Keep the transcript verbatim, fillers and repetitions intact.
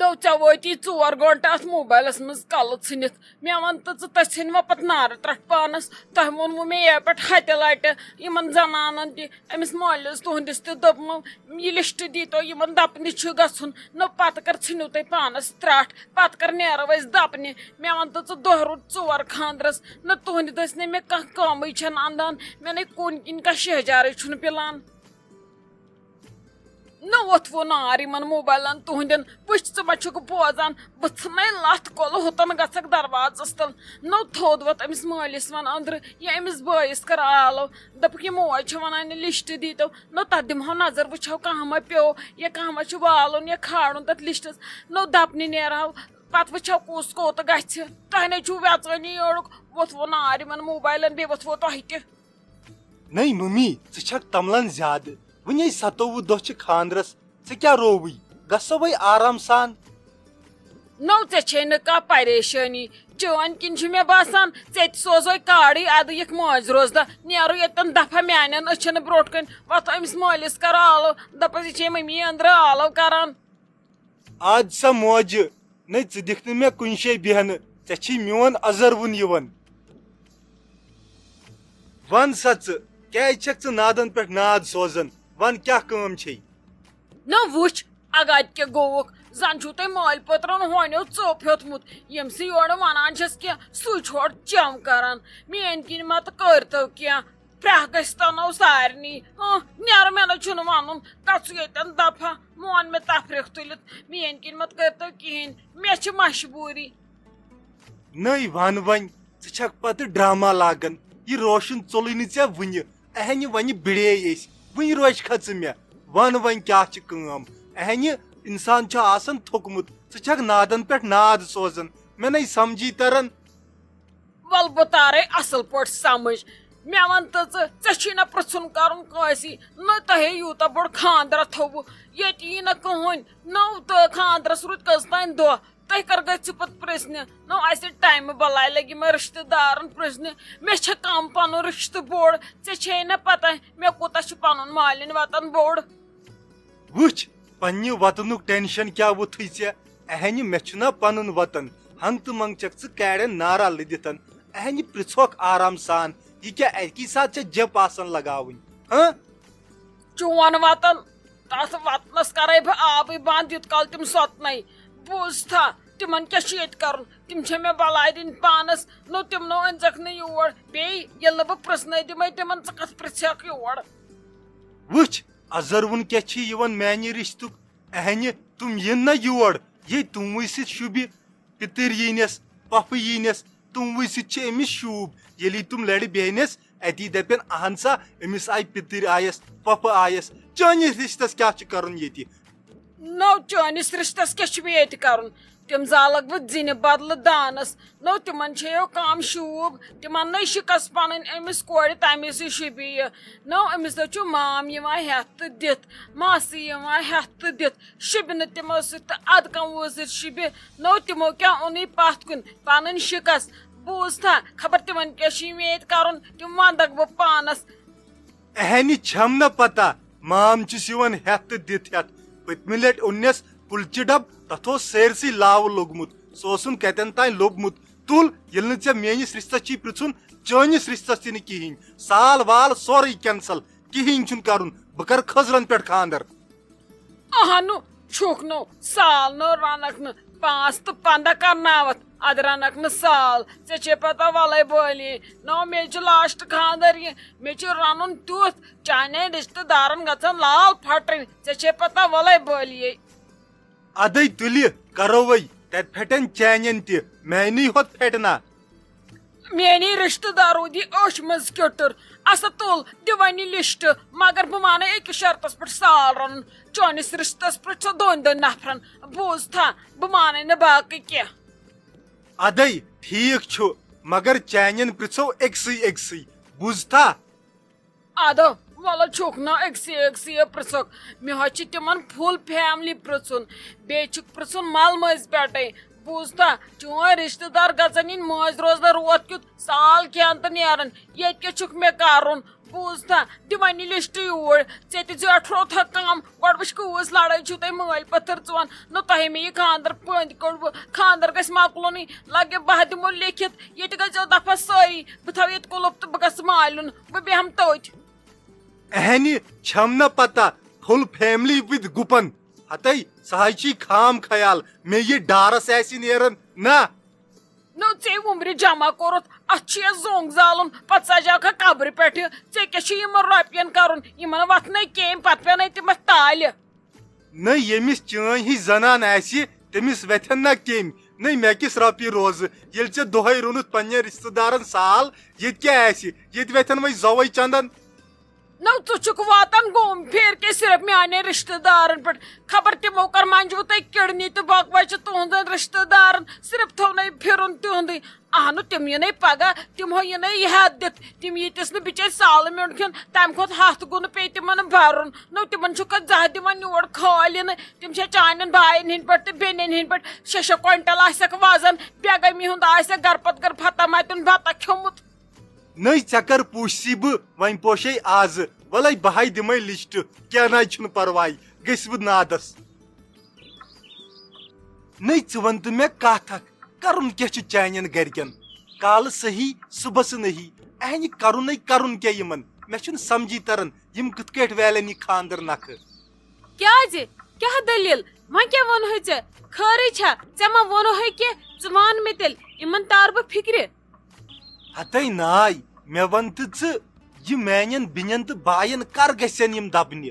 تو ژےٚ وٲتی ژور گٲنٛٹہٕ اتھ موبایلس منٛز کلہٕ ژھٕنِتھ۔ مےٚ ون تہٕ ژٕ، تۄہہِ ژھٕنوا پتہٕ نارٕ ترٛٹھ پانس؟ تۄہہِ ووٚنوٕ مےٚ یہِ پٮ۪ٹھ ہتہِ لٹہِ یِمن زنانن تہِ، أمِس مٲلِس تُہنٛدِس تہِ دوٚپمو، یہِ لسٹ دیٖتو یِمن دپنہِ چھُ گژھُن۔ نہ پتہٕ کر ژھٕنِو تُہۍ پانس ترٛٹھ، پتہٕ کر نیرو أسۍ دپنہِ۔ مےٚ ون تہٕ ژٕ، دۄہ روٗد ژور خاندرس، نہ تُہنٛدِ دٔسۍ نَے مےٚ کانٛہہ کٲمٕے چھنہٕ اندان، مےٚ نَے کُن کِنۍ کانٛہہ شہجارٕے چھُنہٕ پِلان۔ نہ وۄتھوو نار یِمن موبایلن تُہنٛدٮ۪ن۔ وٕچھ، ژٕ ما چھُکھ بوزان؟ بہٕ ژھٕنے لتھ کۄلہٕ ہوٚتن گژھکھ دروازس تل۔ نہ تھوٚد وۄتھ أمِس مٲلِس ون أنٛدرٕ یا أمِس بٲیِس کر آلو۔ دوٚپُکھ، یہِ موج چھےٚ ونان، یہِ لسٹ دیٖتو۔ نہ تتھ دِمہو نظر، وٕچھو کانٛہہ ما پیوٚو یا کانٛہہ ما چھُ والُن یا کھالُن تتھ لسٹس۔ نہ دپنہِ نیرہو، پتہٕ وٕچھو کُس کوٚت گژھِ۔ تۄہہِ نے چھُو ویژٲنی یورُک۔ وۄتھوو نار یِمن موبایلن، بیٚیہِ وۄتھوو تۄہہِ تہِ۔ نٔے ممی، ژٕ چھکھ تملان زیادٕ۔ وُنے ستووُہ دۄہ چھِ خاندرس، ژےٚ کیٛاہ رووٕے؟ گژھو وۄنۍ آرام سان۔ نو، ژےٚ چھے نہٕ کانٛہہ پریشٲنی۔ چٲنۍ کِنۍ چھُ مےٚ باسان، ژےٚ تہِ سوزوے کارڈٕے ادٕ یِکھ مٲنٛزِ روزدہ۔ نیرو ییٚتٮ۪ن دفعہ میانٮ۪ن أچھن برونٛٹھ کنۍ۔ وۄتھ أمِس مٲلِس کرو آلو، دپس، یہِ چھے ممی أنٛدرٕ آلو کران۔ آد سا موجہِ، نَے ژٕ دِکھ نہٕ مےٚ کُنہِ جایہِ بیہنہٕ، ژےٚ چھی میون ازر وُن یِوان۔ وَن سا ژٕ، کیازِ چھکھ ژٕ نادن پٮ۪ٹھ ناد سوزان؟ وَن کیٛاہ کٲم چھے؟ نہ وٕچھ، اگادِ کیٛاہ گوٚوُکھ؟ زن چھُو تۄہہِ مٲلۍ پٔترن ہونیو ژوٚپ ہیوٚتمُت، ییٚمہِ سۭتۍ یورٕ ونان چھس کینٛہہ، سُے چھُ ہورٕ چم کران۔ میٲنۍ کِنۍ مہ تہٕ کٔرۍتو کینٛہہ۔ پرٛاہ گژھِ تنو سارنٕے۔ ہاں، نیرٕ، مےٚ نہ چھُنہٕ وَنُن، گژھُ ییٚتٮ۪ن دفعہ۔ مون مےٚ تفریٖق تُلِتھ، میٲنۍ کِنۍ مت کٔرۍتو کِہیٖنۍ، مےٚ چھِ مجبوٗری۔ نٔے وَن وۄنۍ، ژٕ چھکھ پتہٕ ڈرامہ لاگان۔ یہِ روشن ژوٚلُے نہٕ ژےٚ وُنہِ۔ اہنہِ وۄنۍ بِڑے أسۍ، وُنہِ روزِ کھژٕ مےٚ۔ وَن وۄنۍ کیٛاہ چھِ کٲم؟ اہنہِ، انسان چھُ آسان تھوٚکمُت، ژٕ چھکھ نادن پٮ۪ٹھ ناد سوزان۔ مےٚ نَے سمجھی تران۔ ول بہٕ تارے اصل پٲٹھۍ سمجھ۔ مےٚ ون تہٕ ژٕ، ژےٚ چھُے نہ پرژھُن کرُن کٲنسی، نہ تۄہے یوٗتاہ بوٚڑ خاندرا تھوٚوُ، ییٚتہِ یی نہ کٕہٕنۍ۔ نو تہٕ خاندرس روٗدۍ کٔژ تام دۄہ، تُہۍ کر گٔژھِو پتہٕ پرژھنہِ؟ نو اسہِ ٹایمہٕ بلاے لگہِ یِمن رشتہٕ دارن پرژھنہِ۔ مےٚ چھےٚ کم پنُن رشتہٕ بوٚڑ، ژےٚ چھے نہ پتہ مےٚ کوٗتاہ چھُ پنُن مالِنۍ وطن بوٚڑ۔ وٕچھ، پننہِ وطنُک ٹینشن کیٛاہ ووٚتھُے ژےٚ؟ اہنہِ، مےٚ چھُنا پنُن وطن؟ ہنگ تہٕ منگ چھکھ ژٕ کاڑٮ۪ن نارا لٔدِتھ۔ اہنہِ، پرژھوکھ آرام سان، یہِ کیٛاہ اکی ساتہٕ چھےٚ جپ آسان لگاوٕنۍ؟ ہاں؟ چون وطن، تتھ وطنس کرے بہٕ آبٕے بند، یوت کال تِم سۄتنَے۔ بوٗزتھا، تِمن کیٛاہ چھُ ییٚتہِ کرُن؟ تِم چھےٚ مےٚ بلاے دِنۍ پانس۔ نو تِم نو أنزکھ نہٕ یور۔ بیٚیہِ ییٚلہِ نہٕ بہٕ پرژھنَے دِمے تِمن، ژٕ کتھ پرژھکھ یور؟ وٕچھ، ازر وُن کیٛاہ چھِ یِوان میانہِ رشتُک۔ اہنہِ، تِم یِن نہ یور، یے تِموٕے سۭتۍ شوٗبہِ۔ پِتٕرۍ یِنس، پۄپھٕ یِنس، تِموٕے سۭتۍ چھِ أمِس شوٗب۔ ییٚلہِ تِم لرِ بیہنس، اتی دپن، اہن سا، أمِس آیہِ پِتٕرۍ آیس، پۄپھٕ آیس۔ چٲنِس رشتس کیٛاہ چھُ کرُن ییٚتہِ؟ نو، چٲنِس رشتس کیٛاہ چھُ مےٚ ییٚتہِ کرُن؟ تِم زالکھ بہٕ زِنہِ بدلہٕ دانس۔ نو، تِمن چھیو کم شوٗب، تِمن نَے شِکس پنٕنۍ أمِس کورِ، تَمے سۭتۍ شوٗبہِ یہِ۔ نو، أمِس نَے چھُ مام یِوان ہٮ۪تھ تہٕ دِتھ، ماسہٕ یِوان ہٮ۪تھ تہٕ دِتھ، شوٗبہِ نہٕ تِمو سۭتۍ تہٕ ادٕ کم وٲنٛسہٕ سۭتۍ شوٗبہِ۔ نو، تِمو کیٛاہ اوٚنُے پتھ کُن پنٕنۍ شِکس؟ بوٗزتھا، خبر تِمن کیٛاہ چھُ مےٚ ییٚتہِ کرُن، تِم ونٛدکھ بہٕ پانس۔ اہنہِ، چھم نہ پتہ، مام چھُس یِوان ہٮ۪تھ تہٕ دِتھ ہٮ۪تھ۔ پٔتمہِ لٹہِ اوٚننس کُلچہِ ڈبہٕ، تتھ اوس سٲرسٕے لاوٕ لوٚگمُت۔ سُہ اوسُن کتٮ۪ن تام لوٚبمُت۔ تُل، ییٚلہِ نہٕ ژےٚ میٲنِس رشتس چھی پرژھُن، چٲنِس رشتس تہِ نہٕ کِہیٖنۍ۔ سال وال سورُے کینسل، کِہیٖنۍ چھُنہٕ کرُن۔ بہٕ کرٕ خٔزرن پٮ۪ٹھ خاندر۔ اہنُ، چھُکھ نہٕ سال نہٕ رنکھ نہٕ، پانٛژھ تہٕ پنٛداہ کرناوتھ، ادٕ رنکھ نہٕ سال۔ ژےٚ چھے پتہ، ولے بٲلی، نو مےٚ چھُ لاسٹ خاندر یہِ، مےٚ چھُ رنُن تیُتھ، چانٮ۪ن رشتہٕ دارن گژھن لال پھٹرٕنۍ۔ ژےٚ چھے پتہ، ولے بٲلی۔ ادے تُلہِ، کرو وۄنۍ، تتہِ پھٹن چانٮ۪ن تہِ، میانی ہوت پھٹنا۔ میٲنی رشتہٕ دار روٗدی أچھ منٛز کیوٚٹُر۔ اسا تُل، دِ وۄنۍ یہِ لسٹ، مگر بہٕ مانے أکِس شرطس پٮ۪ٹھ سال رنُن۔ چٲنِس رشتس پٮ۪ٹھ چھِ دۄن دۄن نفرن، بوٗزتھا؟ بہٕ مانے نہٕ باقٕے کینٛہہ۔ ادے، ٹھیٖک چھُ، مگر چانٮ۪ن پرژھو أکسٕے أکسٕے، بوٗزتھا؟ ادٕ وَلہٕ چھُکھ نا أکسٕے أکسٕے پرژھکھ، مےٚ حظ چھِ تِمن فُل فیملی پرژھُن، بیٚیہِ چھُکھ پرژھُن مَلہٕ مٲنٛزِ پٮ۪ٹھَے۔ بوٗزتھا، چون رشتہٕ دار گژھن یِنۍ مٲنٛزِ روزدار روت کیُتھ سال کھٮ۪ن تہٕ نیرن۔ ییٚتہِ کیٛاہ چھُکھ مےٚ کرُن؟ بوٗز تھا، دِ وۄنۍ یہِ لسٹ یوٗرۍ۔ ژےٚ تہِ زیٹھرو تھا کٲم۔ گۄڈٕ وٕچھ، کۭژ لڑٲے چھِو تۄہہِ مٲلۍ پٔتھٕر ژُوان۔ نہ تۄہے مےٚ یہِ خانٛدر پٔنٛدۍ کوٚڑوٕ۔ خانٛدر گژھِ مۄکلُنٕے۔ لگے بہٕ دِمو لیکھِتھ۔ ییٚتہِ گژھِ زیو دفعہ سٲری۔ بہٕ تھاوٕ ییٚتہِ کُلُپ تہٕ بہٕ گژھٕ مالُن۔ بہٕ بیٚہمہٕ تٔتھۍ۔ اہنہِ چھم نہ پتہ، full family with گُپن۔ ہتے، سۄ حظ چھی خام خیال، مےٚ یہِ ڈارس آسہِ نیران۔ نہ۔ نو، ژےٚ وُمرِ جمع کوٚرُتھ، اتھ چھُ یہِ زوٚنگ زالُن، پتہٕ سجاوکھا قبرِ پٮ۪ٹھٕ۔ ژےٚ کیٛاہ چھُ یِمن رۄپین کرُن؟ یِمن وتھنے کیٚمۍ، پتہٕ پینے تِم اتھ تالہِ۔ نہ، ییٚمِس چٲنۍ ہِش زنان آسہِ، تٔمِس وتھن نہ کیٚمۍ۔ نہ، مےٚ کِس رۄپیہِ روزٕ، ییٚلہِ ژےٚ دۄہے روٚنُتھ پننٮ۪ن رشتہٕ دارن سال، ییٚتہِ کیٛاہ آسہِ؟ ییٚتہِ وتھن وۄنۍ زوے چندن۔ نو، ژٕ چھُکھ واتان گوم پھیر کے صرف میانٮ۪ن رشتہٕ دارن پٮ۪ٹھ۔ خبر تِمو کر منجوٕ تۄہہِ کڈنی تہٕ بکوے چھِ تُہنٛدن رشتہٕ دارن۔ صرف تھونے پھرُن تِہُنٛدُے۔ اہنُ، تِم یِنَے پگاہ، تِمو یِنَے یہِ ہٮ۪تھ دِتھ۔ تِم ییٖتِس نہٕ بِچٲرۍ سالہٕ میوٚنٛڈ کھیوٚن، تَمہِ کھۄتہٕ ہَتھ گُنہٕ پیٚیہِ تِمن بَرُن۔ نو، تِمن چھُکھ زانٛہہ دِوان یور کھالہِ نہٕ۔ تِم چھےٚ چانٮ۪ن باین ہِنٛدۍ پٲٹھۍ تہٕ بیٚنٮ۪ن ہِنٛدۍ پٲٹھۍ شےٚ شےٚ کوینٹل آسٮ۪کھ وزن، بیگٲمی ہُنٛد آسٮ۪کھ گرٕ پتہٕ گرٕ فتح ماتیُن بتہ کھیوٚمُت۔ نٔے، ژےٚ کر پوٗچھسی بہٕ، وۄنۍ پوشے آزٕ۔ وَلَے بہٕ ہاے دِمَے لِسٹ، کینٛہہ نہ چھُنہٕ پرواے، گٔژھۍ بہٕ نادس۔ نٔے، ژٕ وَن تہٕ مےٚ کَتھ اکھ، کَرُن کیٛاہ چھُ چانٮ۪ن گرِکٮ۪ن؟ کالہٕ صحیح، صُبحس نہی۔ اہنہِ کَرُن نٔے، کَرُن کیٛاہ یِمن؟ مےٚ چھُنہٕ سمجھی تران، یِم کِتھ کٲٹھۍ والن یہِ خانٛدر نکھٕ۔ کیٛازِ؟ کیٛاہ دٔلیٖل؟ وۄنۍ کیٛاہ ووٚنہَے ژےٚ؟ خٲرٕے چھا؟ ژےٚ ما ووٚنہَے کینٛہہ؟ ژٕ وَن مےٚ تیٚلہِ، یِمن تارٕ بہٕ فِکرِ۔ ہتے ناے، مےٚ وَن تہٕ ژٕ، یہِ میانٮ۪ن بیٚنٮ۪ن تہٕ باین کر گژھن یِم دبنہِ؟